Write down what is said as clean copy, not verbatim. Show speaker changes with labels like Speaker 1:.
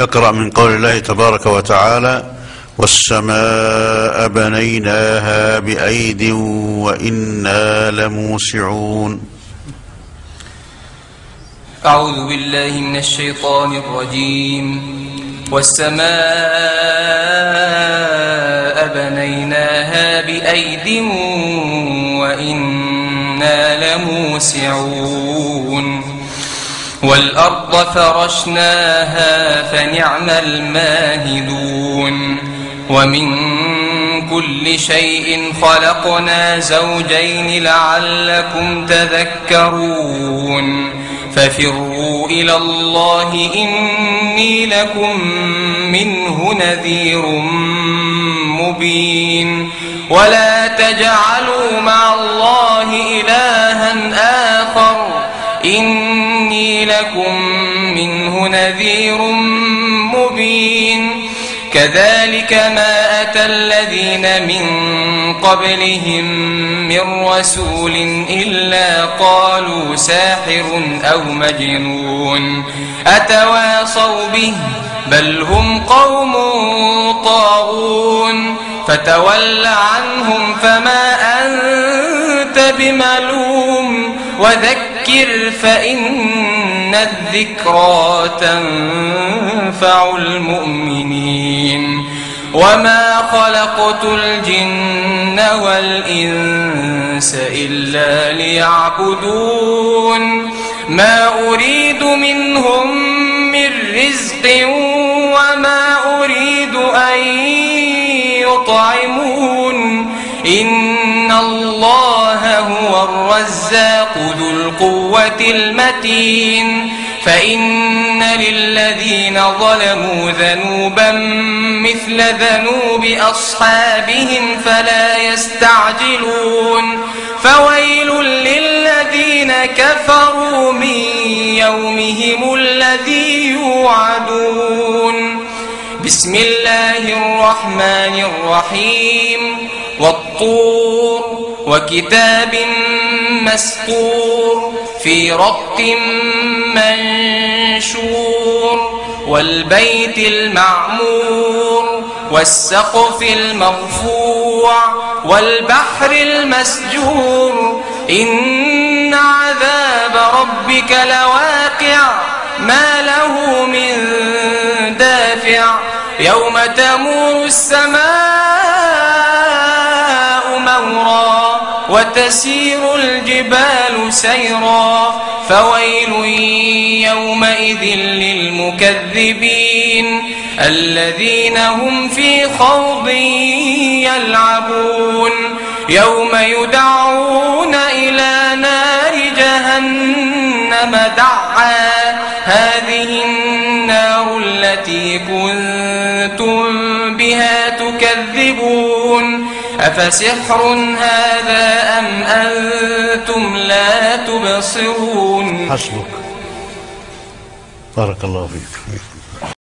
Speaker 1: اقرأ من قول الله تبارك وتعالى: والسماء بنيناها بأيد وإنا لموسعون.
Speaker 2: أعوذ بالله من الشيطان الرجيم. والسماء بنيناها بأيد وإنا لموسعون. والأرض فرشناها فنعم الماهدون. ومن كل شيء خلقنا زوجين لعلكم تذكرون. ففروا إلى الله إني لكم منه نذير مبين. ولا تجعلوا مع الله إلها آخر إني لكم منه نذير مبين. كذلك ما أتى الذين من قبلهم من رسول إلا قالوا ساحر أو مجنون. أتواصوا به بل هم قوم طاغون. فتول عنهم فما أنت بملوم. وذكر فإن الذكرى تنفع المؤمنين. وما خلقت الجن والإنس إلا ليعبدون. ما أريد منهم من رزق وما أريد أن يطعمون. إن الله هو الرزاق ذو القوة المتين. فإن للذين ظلموا ذنوبا مثل ذنوب أصحابهم فلا يستعجلون. فويل للذين كفروا من يومهم الذي يوعدون. بسم الله الرحمن الرحيم. والطور وكتاب مسطور في رق منشور والبيت المعمور والسقف المرفوع والبحر المسجور. إن عذاب ربك لواقع ما له من دافع. يوم تمور السماء مورا وتسير الجبال سيرا. فويل يومئذ للمكذبين الذين هم في خوض يلعبون. يوم يدعون إلى نار جهنم دعا. هذه النار التي كنتم بها تكذبون. أفسحر هذا أم أنتم لا تبصرون.
Speaker 1: حسبك، بارك الله فيك.